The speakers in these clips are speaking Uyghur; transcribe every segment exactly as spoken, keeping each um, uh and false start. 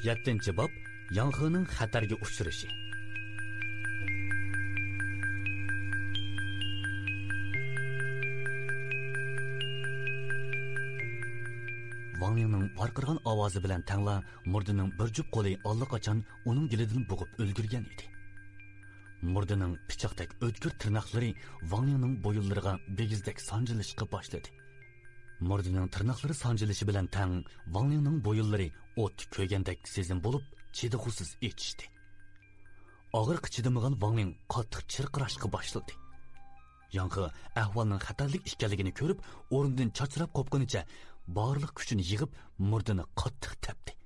يەتتىنچى باب، ياڭخېنىڭ خەتەرگە ئۇچرىشى. ۋاڭ لىڭنىڭ ۋارقىرىغان ئاۋازى بىلەن تەڭلا مۇردىنىڭ بىر جۈپ قولى ئاللىقاچان ئۇنىڭ گېلىدىن بوغۇپ ئۈلگۈرگەن ئىدى. مۇردىنىڭ پىچاقتەك ئۆتكۈر تىرناقلىرى ۋاڭ لىڭنىڭ بويۇنلىرىغا بىگىزدەك سانجىلىشقا باشلىدى. مۇردىنىڭ تىرناقلىرى سانجىلىشى بىلەن تەڭ، ۋاڭ لىڭنىڭ بويۇنلىرى ئوت كۆيگەندەك سېزىم بولۇپ، چىدىغۇسىز ئېچىشتى. ئاغرىققا چىدىمىغان ۋاڭ لىڭ قاتتىق چىرقىراشقا باشلىدى. ياڭخې ئەھۋالنىڭ خەتەرلىك ئىكەنلىكىنى كۆرۈپ، ئورنىدىن چاچراپ قوپقىنىچە بارلىق كۈچىنى يىغىپ، مۇردىنى قاتتىق تەپتى.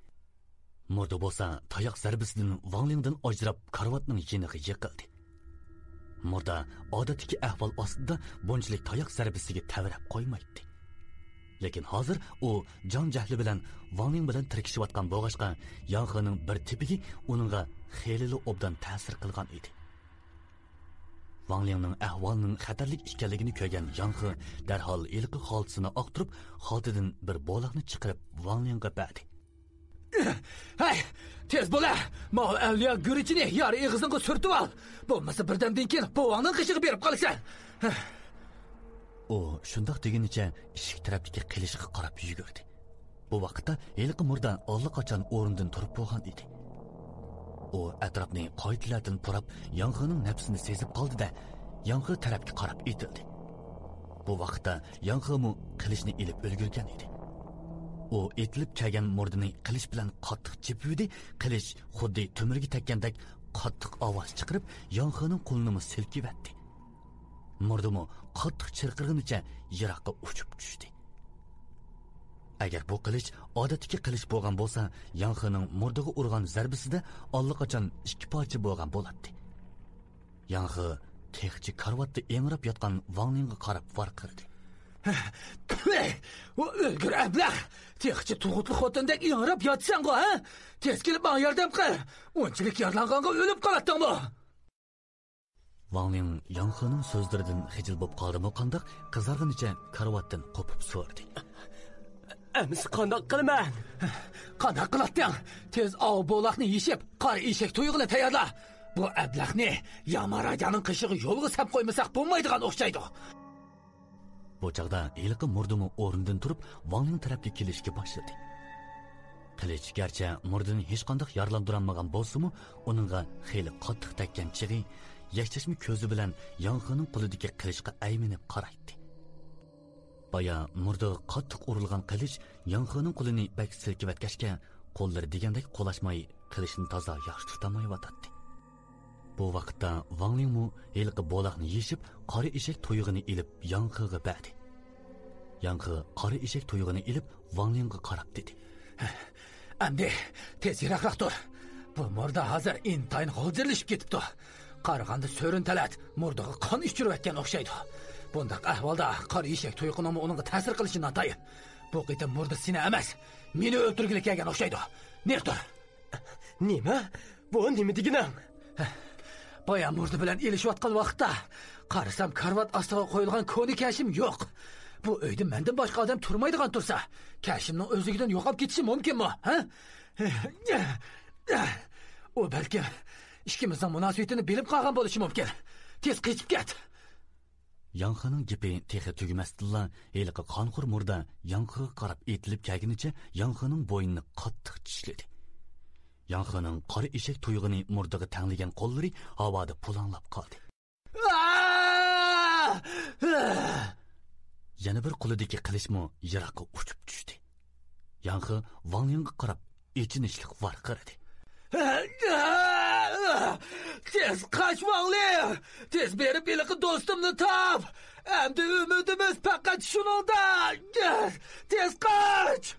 مۇردا بولسا تاياق زەربىسىدىن ۋاڭ لىڭدىن ئاجراپ، كارىۋاتنىڭ يېنىغا يىقىلدى. مۇردا ئادەتتىكى ئەھۋال ئاستىدا بۇنچىلىك تاياق زەربىسىگە تەۋرەپ قويمايتتى. لېكىن ھازىر ئۇ جان جەھلى بىلەن ۋاڭ لىڭ بىلەن تىركىشىۋاتقان بولغاچقا، ياڭخېنىڭ بىر تېپىكى ئۇنىڭغا خېلىلا ئوبدان تەسىر قىلغان ئىدى. ۋاڭ لىڭنىڭ ئەھۋالىنىڭ خەتەرلىك ئىكەنلىكىنى كۆرگەن ياڭخې دەرھال ھېلىقى خالتىسىنى ئاقتۇرۇپ، خالتىدىن بىر بولاقنى چىقىرىپ ۋاڭ لىڭغا بەردى. ھەي، تېز بول ھە! ماۋۇ ئەۋلىيا گۈرۈچىنى يارا ئېغىزىڭغا سۈرتۈۋال! بولمىسا بىردەمدىن كېيىن بوۋاڭنىڭ قېشىغا بېرىپ قالىسەن! ئۇ شۇنداق دېگىنىچە ئىشىك تەرەپتىكى قىلىچقا قاراپ يۈگۈردى. بۇ ۋاقىتتا ھېلىقى مۇردا ئاللىقاچان ئورنىدىن تۇرۇپ بولغان ئىدى. ئۇ ئەتراپنى قايتىلەردىن پۇراپ، ياڭخېنىڭ نەپىسىنى سېزىپ قالدى-دە، ياڭخې تەرەپكە قاراپ ئېتىلدى. بۇ ۋاقىتتا ياڭخېمۇ قىلىچنى ئېلىپ ئۈلگۈرگەن ئىدى. ئۇ ئېتىلىپ كەلگەن مۇردىنى قىلىچ بىلەن قاتتىق چېپىۋىدى، قىلىچ خۇددى تۆمۈرگە تەگكەندەك قاتتىق ئاۋاز چىقىرىپ، ياڭخېنىڭ قولىنىمۇ سىلكىۋەتتى. مۇردىمۇ قاتتىق چىرقىرىغىنىچە يىراققا ئۇچۇپ چۈشتى. ئەگەر بۇ قىلىچ ئادەتتىكى قىلىچ بولغان بولسا، ياڭخېنىڭ مۇردىغا ئۇرغان زەربىسىدە ئاللىقاچان ئىككى پارچە بولغان بولاتتى. ياڭخې تېخىچە كارىۋاتتا ئېڭىراپ ياتقان ۋاڭ لىڭغا قاراپ ۋارقىرىدى. ئۇ ئۆلگۈر ئەبلەخ! تېخىچە تۇغۇتلۇق خوتۇندەك ئېڭىراپ ياتىسەنغۇ، ھە؟ تېز كېلىپ ماڭا ياردەم قىل! ئۇنچىلىك يارىلانغانغا ئۆلۈپ قالاتتىڭمۇ؟ ۋاڭ لىڭ ياڭخېنىڭ سۆزلىرىدىن خىجىل بولۇپ قالدىمۇ قانداق، قىزارغىنىچە كارىۋاتتىن قوپۇپ سورىدى. ئەمىسە قانداق قىلىمەن؟ قانداق قىلاتتىڭ؟ تېز ئاۋۇ بولاقنى يېشىپ، قارا ئېشەك تۇيۇقىنى تەييارلا. بۇ ئەبلەخنى يامان راجانىڭ قېشىغا يولغا سەپ قويمىساق بولمايدىغان ئوخشايدۇ. بۇ چاغدا ھېلىقى مۇردىمۇ ئورنىدىن تۇرۇپ، ۋاڭ لىڭ تەرەپكە كېلىشكە باشلىدى. قىلىچ گەرچە مۇردىنى ھېچقانداق يارىلاندۇرالمىغان بولسىمۇ، ئۇنىڭغا خېلى قاتتىق تەگكەن چېغى يەكچەشمە كۆزى بىلەن ياڭخېنىڭ قولىدىكى قىلىچقا ئەيمىنىپ قارايتتى. بايا مۇردىغا قاتتىق ئۇرۇلغان قىلىچ ياڭخېنىڭ قولىنى بەك سىلكىۋەتكەچكە، قوللىرى دېگەندەك قولاشماي، قىلىچنى تازا ياخشى تۇتالمايۋاتاتتى. بۇ ۋاقىتتا ۋاڭ لىڭمۇ ھېلىقى بولاقنى يېشىپ، قارا ئېشەك تويۇقىنى ئېلىپ ياڭخېغا بەردى. ياڭخې قارا ئېشەك تويۇقىنى ئېلىپ ۋاڭ لىڭغا قاراپ دېدى. ئەمدى تېز يىراقراق تۇر. بۇ مۇردا ھازىر ئىنتايىن غالجىرلىشىپ كېتىپتۇ. قارىغاندا سۆرۈن تەلەت مۇردىغا قان ئىچۈرۈۋەتكەن ئوخشايدۇ. بۇنداق ئەھۋالدا قارا ئېشەك تويۇقىنىڭمۇ ئۇنىڭغا تەسىر قىلىشى ناتايىن. بۇ قېتىم مۇردا سېنى ئەمەس، مېنى ئۆلتۈرگىلى كەلگەن ئوخشايدۇ. نېرى تۇر. نېمە؟ بۇ نېمە دېگىنىڭ؟ بايا مۇردا بىلەن ئېلىشىۋاتقان ۋاقىتتا، قارىسام، كارىۋات ئاستىغا قويۇلغان كونا كەشىم يوق. بۇ ئۆيدە مەندىن باشقا ئادەم تۇرمايدىغان تۇرسا، كەشىمنىڭ ئۆزلۈكىدىن يوقاپ كېتىشى مۇمكىنمۇ، ھە؟ ئۇ بەلكىم ئىككىمىزنىڭ مۇناسىۋىتىنى بىلىپ قالغان بولۇشى مۇمكىن. تېز قېچىپ كەت! ياڭخېنىڭ گېپى تېخى تۈگىمەستىنلا، ھېلىقى قانخور مۇردا ياڭخېغا قاراپ ئېتىلىپ كەلگىنىچە ياڭخېنىڭ بوينىنى قاتتىق چىشلىدى. ياڭخېنىڭ قارا ئېشەك تويۇقىنى مۇردىغا تەڭلىگەن قوللىرى ھاۋادا پۇلاڭلاپ قالدى. يەنە بىر قولىدىكى قىلىچمۇ يىراققا ئۇچۇپ چۈشتى. ياڭخې ۋاڭ لىڭغا قاراپ ئېچىنىشلىق ۋارقىرىدى. تېز قاچ، ۋاڭ لىڭ! تېز بېرىپ ھېلىقى دوستۇمنى تاپ! ئەمدى ئۈمىدىمىز پەقەت شۇنىڭدا! تېز قاچ!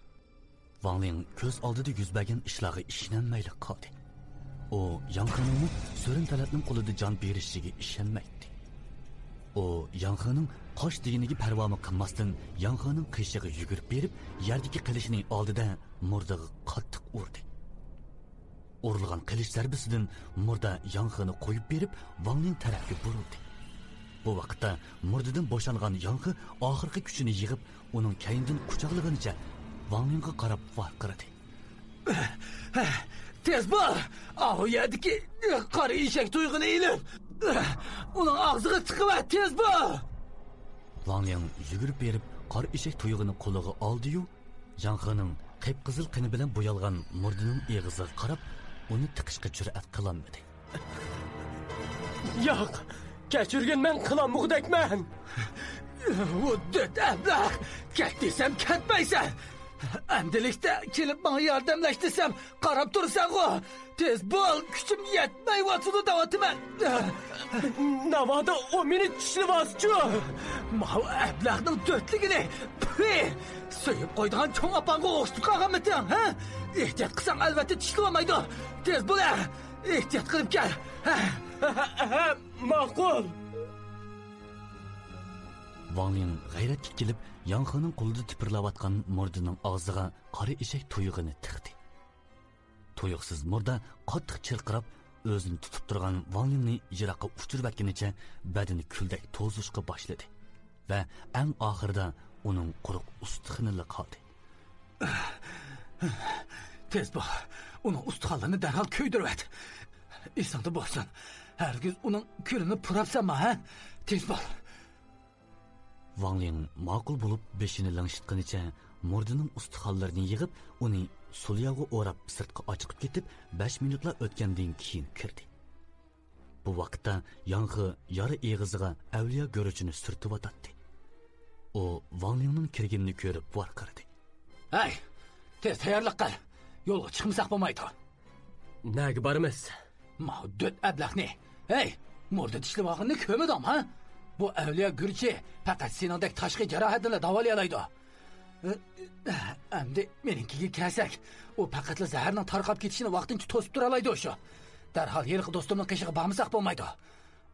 ۋاڭ لىڭ كۆز ئالدىدا يۈز بەرگەن ئىشلارغا ئىشىنەلمەيلا قالدى. ئۇ ياڭخېنىڭمۇ سۆرۈن تەلەتنىڭ قولىدا جان بېرىشىگە ئىشەنمەيتتى. ئۇ ياڭخېنىڭ قاچ دېگىنىگە پەرۋامۇ قىلماستىن، ياڭخېنىڭ قېشىغا يۈگۈرۈپ بېرىپ، يەردىكى قىلىچنى ئالدى-دە، مۇردىغا قاتتىق ئۇردى. ئۇرۇلغان قىلىچ زەربىسىدىن مۇردا ياڭخېنى قويۇپ بېرىپ، ۋاڭ لىڭ تەرەپكە بۇرۇلدى. بۇ ۋاقىتتا مۇردىدىن بوشانغان ياڭخې ئاخىرقى كۈچىنى يىغىپ، ئۇنىڭ كەينىدىن قۇچاقلىغىنىچە ۋاڭ لىڭغا قاراپ ۋارقىرىدى. تېز بول! ئاۋۇ يەردىكى قارا ئېشەك تۇيغىنى ئېلىپ، ئۇنىڭ ئاغزىغا تىقىۋەت، تېز بول! ۋاڭ لىڭ يۈگۈرۈپ بېرىپ، قارا ئېشەك تۇيغىنى قولىغا ئالدى-يۇ، ياڭخېنىڭ قىپقىزىل قېنى بىلەن بويالغان مۇردىنىڭ ئېغىزىغا قاراپ، ئۇنى تىقىشقا جۈرئەت قىلالمىدى. ياق، كەچۈرگىن، مەن قىلالمىغۇدەكمەن. ۋۇ دۆت ئەبلەخ، كەت دېسەم كەتمەيسەن. ئەمدىلىكتە كېلىپ ماڭا ياردەملەش دېسەم، قاراپ تۇرىسەنغۇ. تېز بول، كۈچۈم يەتمەيۋاتىدۇ دەۋاتىمەن. ناۋادا ئۇ مېنى چىشلىۋالسىچۇ؟ ماۋۇ ئەبلەخنىڭ دۆتلۈكىنى. پى! سۆيۈپ قويىدىغان چوڭ ئاپاڭغا ئوخشىتىپ قالغانمىتىڭ، ھە؟ ئېھتىيات قىلساڭ ئەلۋەتتە چىشلىۋالمايدۇ. تېز بول، ھە! ئېھتىيات قىلىپ كەل. ھە. ھە، ماقۇل. ۋاڭ لىڭ غەيرەتكە كېلىپ، ياڭخېنىڭ قولىدا تىپىرلاۋاتقان مۇردىنىڭ ئاغزىغا قارا ئېشەك تۇيغىنى تىقتى. تۇيۇقسىز مۇردا قاتتىق چىرقىراپ، ئۆزىنى تۇتۇپ تۇرغان ۋاڭ لىڭنى يىراققا ئۇچۇرۇۋەتكىنىچە بەدىنى كۈلدەك توزۇشقا باشلىدى ۋە ئەڭ ئاخىرىدا ئۇنىڭ قۇرۇق ئۇستىخىنىلا قالدى. تېز بول، ئۇنىڭ ئۇستىخانلىرىنى دەرھال كۆيدۈرۈۋەت. ئېسىڭدە بولسۇن، ھەرگىز ئۇنىڭ كۈلىنى پۇراپسەنما، ھە؟ تېز بول! ۋاڭ لىڭ ماقۇل بولۇپ، بېشىنى لىڭشىتقىنىچە مۇردىنىڭ ئۇستىخانلىرىنى يىغىپ، ئۇنى سۇلياۋغا ئوراپ، سىرتقا ئاچىقىپ كېتىپ، بەش مىنۇتلا ئۆتكەندىن كېيىن كىردى. بۇ ۋاقىتتا ياڭخې يارا ئېغىزىغا ئەۋلىيا گۆرۈچىنى سۈرتۈۋاتاتتى. ئۇ ۋاڭ لىڭنىڭ كىرگىنىنى كۆرۈپ ۋارقىرىدى. ھەي، تېز تەييارلىق قىل. يولغا چىقمىساق بولمايدۇ. نەگە بارىمىز؟ ماۋۇ دۆت ئەبلەخنى. ھەي، مۇردا چىشلىۋالغىنىنى كۆرمىدىڭما، ھە؟ بۇ ئەۋلىيا گۆرۈچى پەقەت سېنىڭدەك تاشقى جاراھەتنىلا داۋالايالايدۇ. ئەمدى مېنىڭكىگە كەلسەك، ئۇ پەقەتلا زەھەرنىڭ تارقاپ كېتىشىنى ۋاقتىنچە توسۇپ تۇرالايدۇ شۇ. دەرھال ھېلىقى دوستۇمنىڭ قېشىغا بارمىساق بولمايدۇ.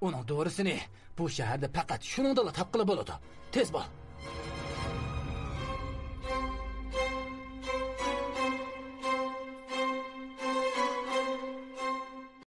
ئۇنىڭ دورىسىنى بۇ شەھەردە پەقەت شۇنىڭدىلا تاپقىلى بولىدۇ. تېز بول!